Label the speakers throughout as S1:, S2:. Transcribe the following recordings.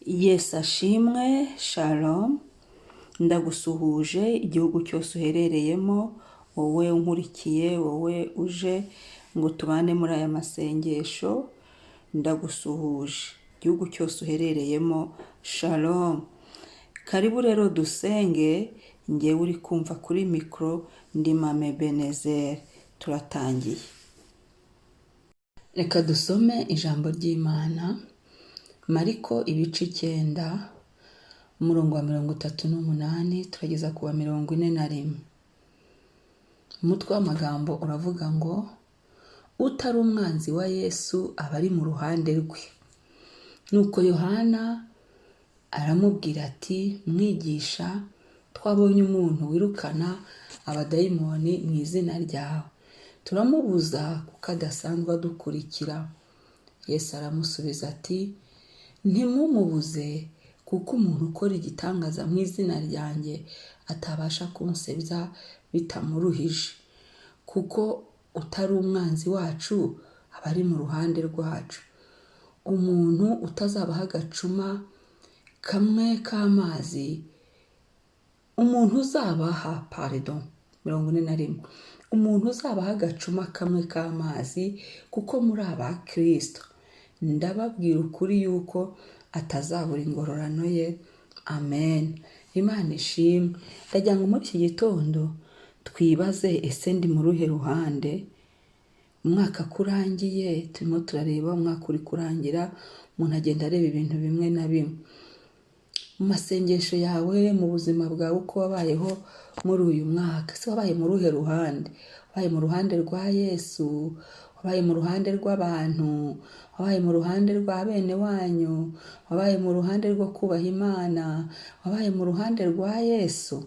S1: Yesu ashimwe, shalom. Ndagusuhuje igihugu cyose uherereyemo, wowe unkurikiye, wowe uje ngo tubane muri aya masengesho, ndagusuhuje. Igihugu cyose uherereyemo, shalom. Karibu rero dusenge, ngewe uri kumva kuri mikoro ndi Mame Benezeri. Turatangiye. Reka dusome ijambo ry'Imana, Mariko ibice 9, umurongo wa 38, turageza ku wa 41. Umutwe w'amagambo uravuga ngo: "Utari umwanzi wa Yesu aba ari mu ruhande rwe." Nuko Yohana aramubwira ati: "Mwigisha, twabonye umuntu wirukana abadayimoni mu izina ryawe, turamubuza kuko adasanzwe adukurikira." Yesu aramusubiza ati: "Ntimumubuze, kuko umuntu ukora igitangaza mu izina ryanjye atabasha kunsebya bitamuruhije, kuko utari umwanzi wacu aba ari mu ruhande rwacu. Umuntu utazabaha agacuma kamwe k'amazi, umuntu uzabaha, pardon, 41, umuntu uzabaha agacuma kamwe k'amazi kuko muri aba Kristo, ndababwira ukuri yuko atazabura ingororano ye." Amen. Imana ishimwe. Ndagira ngo muri iki gitondo twibaze: ese ndi mu ruhe ruhande? Umwaka ko urangiye, turimo turareba umwaka uri kurangira, umuntu agenda areba ibintu bimwe na bimwe mu masengesho yawe, mu buzima bwawe, uko wabayeho muri uyu mwaka. Ese wabaye mu ruhe ruhande? Wabaye mu ruhande rwa Yesu? Wabaye mu ruhande rw'abantu? Wabaye mu ruhande rwa bene wanyu? Wabaye mu ruhande rwo kubaha Imana? Wabaye mu ruhande rwa Yesu?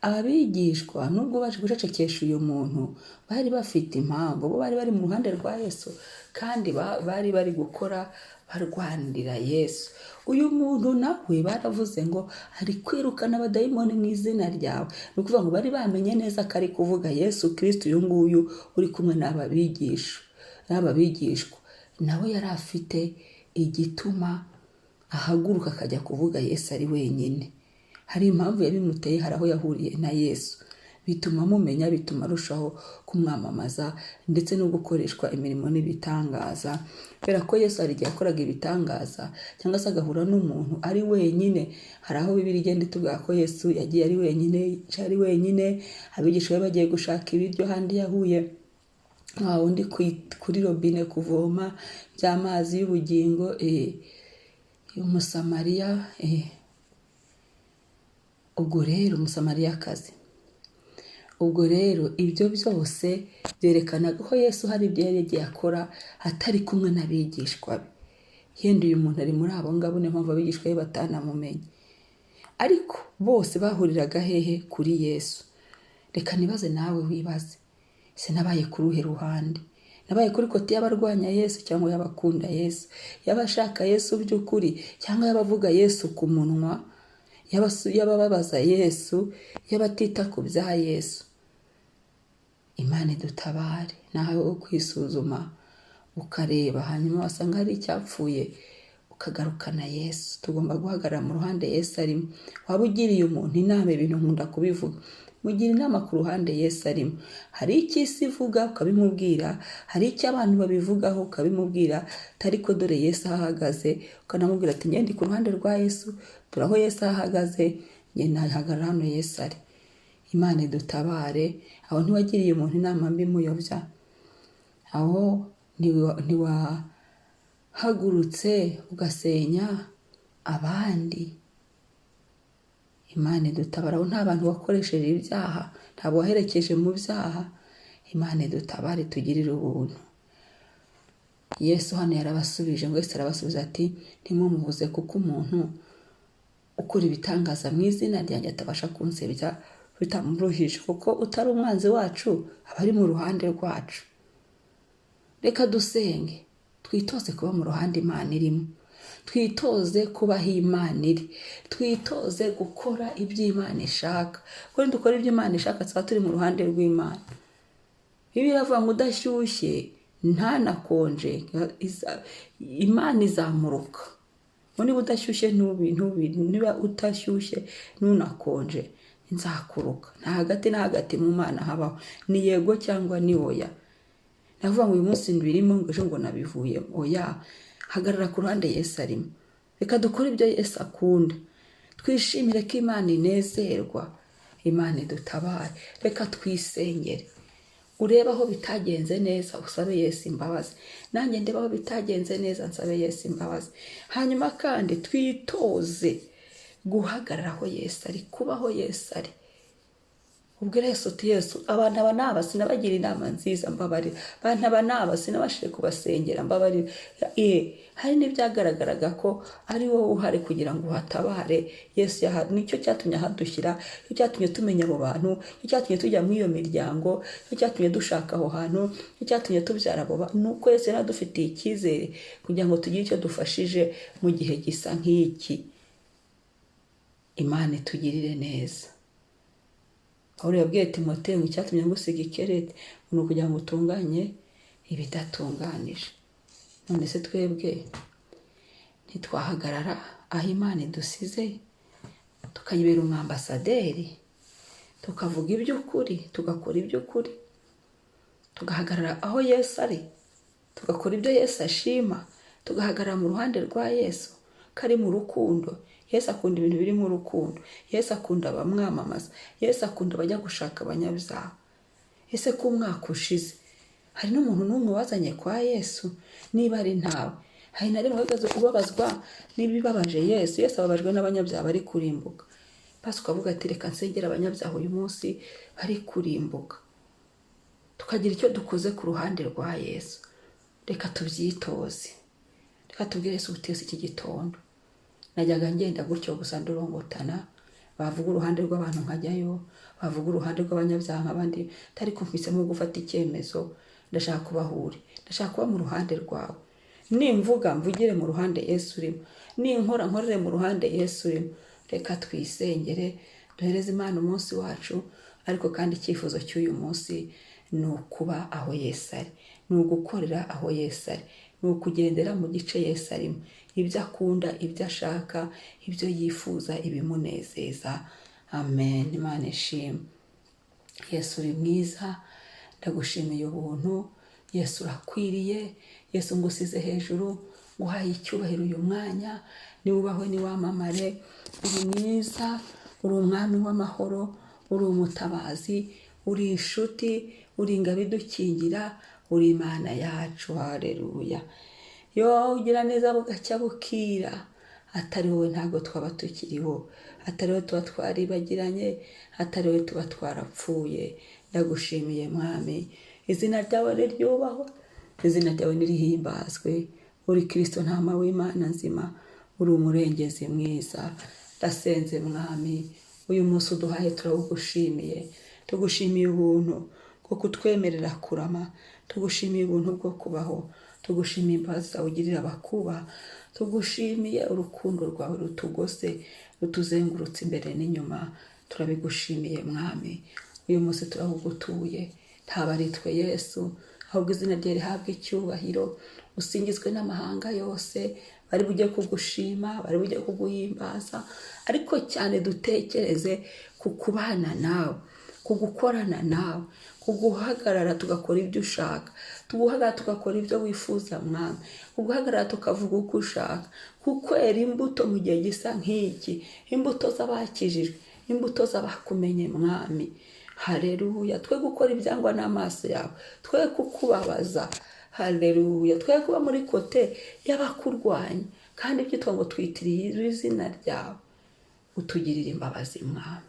S1: Aba bigishwa, nubwo baje gucecekesha uyu muntu, bari bafite impamvu. Bo bari bari mu ruhande rwa Yesu, kandi bari bari gukora barwanirira Yesu. Uyu muntu nawe baravuze ngo ari kwirukana abadayimoni mu izina ryawe. Ni ukuvuga ngo bari bamenye neza ko ari kuvuga Yesu Kirisito, uyu nguyu uri kumwe n'aba bigisha, n'aba bigishwa. Nawe yari afite igituma ahaguruka akajya kuvuga Yesu ari wenyine. Hari impamvu yabimuteye, hari aho yahuriye na Yesu bituma amumenya, bituma arushaho kumwamamaza ndetse no gukoreshwa imirimo n'ibitangaza, kubera ko Yesu hari igihe yakoraga ibitangaza cyangwa se agahura n'umuntu ari wenyine. Hari aho Bibiliya igenda itubwira ko Yesu yagiye ari wenyine, yicaye ari wenyine, abigishwa be bagiye gushaka ibiryo handi yahuye wa wundi kuri robine kuvoma by'amazi y'ubugingo, Umusamariya. Ubwo rero Umusamariyakazi. Ubwo rero ibyo byose byerekana ko Yesu hari ibyo yari yagiye akora atari kumwe n'abigishwa be. Yenda uyu muntu ari muri abo ngabo, niyo mpamvu abigishwa be batanamumenye. Ariko bose bahuriraga hehe? Kuri Yesu. Reka nibaze, nawe wibaze: ese nabaye ku ruhe ruhande? Nabaye kuri côté y'abarwanya Yesu cyangwa y'abakunda Yesu, y'abashaka Yesu by'ukuri cyangwa y'abavuga Yesu ku munwa, y'abababaza Yesu, y'abatita ku bya Yesu? Imana idutabare. Nawe wo kwisuzuma ukareba, hanyuma wasanga hari icyapfuye ukagarukana Yesu. Tugomba guhagarara mu ruhande Yesu arimo. Waba ugiriye umuntu inama, ibintu nkunda kubivuga, mugira inama ku ruhande Yesu arimo. Hari icyo isi ivuga ukabimubwira, hari icyo abantu babivugaho ukabimubwira, ariko dore Yesu aho ahagaze, ukanamubwira ati: "Ngende ku ruhande rwa Yesu, dore aho Yesu ahagaze, njye nahagarara hano Yesu ari." Imana idutabare. Aho ntiwagiriye umuntu inama mbi muyobya? Aho ntiwahagurutse ugasenya abandi? Imana idutabara. Aho nta bantu wakoresheje ibyaha? Ntabwo waherekeje mu byaha? Imana idutabare, tugirire ubuntu. Yesu hano yarabasubije ngo, Yesu arabasubiza ati: "Ntimumubuze, kuko umuntu ukora ibitangaza mu izina ryanjye atabasha kunsebya bitamuruhije, kuko utari umwanzi wacu aba ari mu ruhande rwacu." Reka dusenge, twitoze kuba mu ruhande Imana irimo, twitoze kuba aho Imana iri, twitoze gukora ibyo Imana ishaka, kuko nidukora ibyo Imana ishaka tuba turi mu ruhande rw'Imana. Bibiliya iravuga ngo udashyushye ntanakonje, Imana izamuruka. Ngo niba udashyushye ntubi ntubi, niba utashyushye ntunakonje, nzakuruka. Nta hagati na hagati mu Mana habaho, ni yego cyangwa ni oya. Navuga ngo uyu munsi mbirimo, ngo ejo ngo nabivuyemo, oya. Hagarara ku ruhande Yesu arimo. Reka dukore ibyo Yesu akunda, twishimire ko Imana inezerwa, Imana idutabare. Reka twisengere. Urebe aho bitagenze neza usabe Yesu imbabazi, nanjye ndebe aho bitagenze neza nsabe Yesu imbabazi. Hanyuma kandi twitoze guhagarara aho Yesu ari, kuba aho Yesu ari. Ubwira Yesu uti: "Yesu, abantu aba n'aba sinabagira inama nziza, mbabarira. Abantu aba n'aba sinabashije kubasengera, mbabarira." Hari n'ibyagaragaraga ko ari wowe uhari kugira ngo uhatabare. Yesu nicyo cyatumye ahadushyira, nicyo cyatumye tumenya abo bantu, nicyo cyatumye tujya muri iyo miryango, nicyo cyatumye dushaka aho hantu, nicyo cyatumye tubyara abo bantu. Ni uko Yesu yari adufitiye icyizere kugira ngo tugire icyo dufashije mu gihe gisa nk'iki. Imana itugirire neza. Pawulo yabwiye Timoteyo ngo icyatumye ngusiga ikerete ni ukugira ngo utunganye ibidatunganije. None se twebwe ntitwahagarara aho Imana idusize, tukayibera umwambasaderi, tukavuga iby'ukuri, tugakora iby'ukuri, tugahagarara aho Yesu ari, tugakora ibyo Yesu ashima, tugahagarara mu ruhande rwa Yesu kari mu rukundo? Yesu akunda ibintu birimo urukundo. Yesu akunda abamwamamaza. Yesu akunda abajya gushaka abanyabyaha. Ese ko umwaka ushize hari n'umuntu n'umwe wazanye kwa Yesu? Niba ari ntawe, hari na rimwe wigeze ubabazwa n'ibibabaje Yesu? Yesu ababajwe n'abanyabyaha bari kurimbuka. Basi ukavuga ati: "Reka nsengere abanyabyaha uyu munsi bari kurimbuka," tukagira icyo dukoze ku ruhande rwa Yesu. Reka tubyitoze. Reka tubwire Yesu uti: "Yesu, iki gitondo najyaga ngenda gutyo gusa ndurongotana, bavuga uruhande rw'abantu nkajyayo, bavuga uruhande rw'abanyabyaha nk'abandi, ariko mpisemo gufata icyemezo. Ndashaka kubahura, ndashaka kuba mu ruhande rwawe. Nimvuga mvugire mu ruhande Yesu urimo, ninkora nkorere mu ruhande Yesu urimo." Reka twisengere, duhereze Imana umunsi wacu. Ariko kandi icyifuzo cy'uyu munsi ni ukuba aho Yesu ari, ni ugukorera aho Yesu ari, ni ukugendera mu gice Yesu arimo, ibyo akunda, ibyo ashaka, ibyo yifuza, ibimunezeza. Amen. Imana ishimwe. Yesu, uri mwiza, ndagushimiye ubuntu. Yesu, urakwiriye. Yesu, ngusize hejuru, nguhaye icyubahiro uyu mwanya. Niwubahwe, niwamamare. Uri mwiza, uri umwami w'amahoro, uri umutabazi, uri inshuti, uri ingabo idukingira, uri Imana yacu. Hareruya. Yo ugira neza bugacya bukira. Atari wowe ntabwo twaba tukiriho, atari wowe tuba twaribagiranye, atari wowe tuba twarapfuye. Ndagushimiye Mwami. Izina ryawe niryubahwe, izina ryawe nirihimbazwe. Uri Kirisito, ntama w'Imana nzima, uri umurengezi mwiza. Ndasenze Mwami, uyu munsi uduhaye turawugushimiye. Tugushimiye ubuntu bwo kutwemerera kurama, tugushimiye ubuntu bwo kubaho, tugushimiye imbabazi zawe ugirira abakuba, tugushimiye urukundo rwawe rutugose, rutuzengurutse imbere n'inyuma. Turabigushimiye Mwami. Uyu munsi turawugutuye. Ntaba ari twe Yesu, ahubwo izina rye rihabwa icyubahiro. Usingizwe n'amahanga yose. Bari bujye kugushima, bari bujye kuguhimbaza, ariko cyane dutekereze ku kubana nawe, ku gukorana nawe, ku guhagarara tugakora ibyo ushaka, tuguhagarara tugakora ibyo wifuza Mwami, kuguhagarara tukavuga uko ushaka, kukwera imbuto mu gihe gisa nk'iki, imbuto z'abakijijwe, imbuto z'abakumenye Mwami. Hareruya. Twe gukora ibyangwa n'amaso yawe, twe kukubabaza. Hareruya. Twe kuba muri côté y'abakurwanya kandi byitwa ngo twitiriye izina ryawe. Utugirire imbabazi Mwami,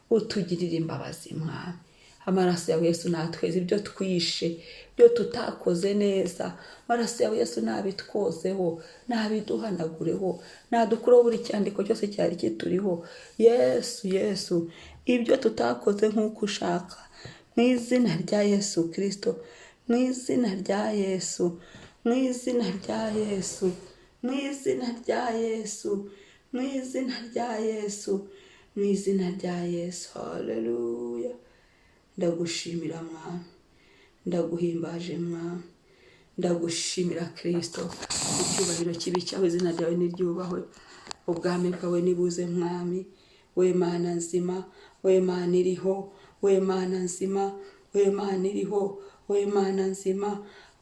S1: utugirire imbabazi Mwami. Amaraso yawe Yesu natweze ibyo twishe, ibyo tutakoze neza. Amaraso yawe Yesu nabitwozeho, nabiduhanagureho, nadukureho buri cyandiko cyose cyari kituriho. Yesu, Yesu, ibyo tutakoze nk'uko ushaka, mu izina rya Yesu Kirisito, mu izina rya Yesu, mu izina rya Yesu, mu izina rya Yesu, mu izina rya Yesu, mu izina rya Yesu. Haleluya. Ndagushimira Mwami, ndaguhimbaje Mwami. Ndagushimira Kirisito. Icyubahiro kibi cyawe, izina ryawe niryubahwe. Ubwami bwawe nibuze, Mwami. We Mana nzima, we Mana iriho, we Mana nzima, we Mana iriho, we Mana nzima,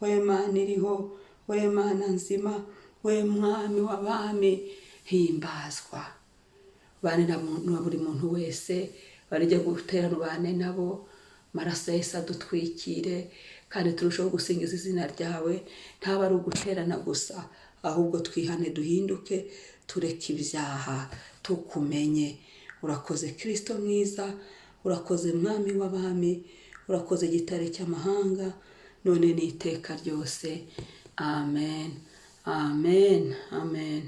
S1: we Mana iriho, we Mana nzima, we Mwami w'abami, himbazwa. Bane na buri muntu wese barijya guterana, ubane nabo. Amaraso ya Yesu adutwikire kandi turusheho gusingiza izina ryawe. Ntaba ari uguterana gusa, ahubwo twihane, duhinduke, tureke ibyaha, tukumenye. Urakoze Kirisito mwiza, urakoze Mwami w'abami, urakoze Gitare cy'amahanga, none n'iteka ryose. Amen, amen, amen.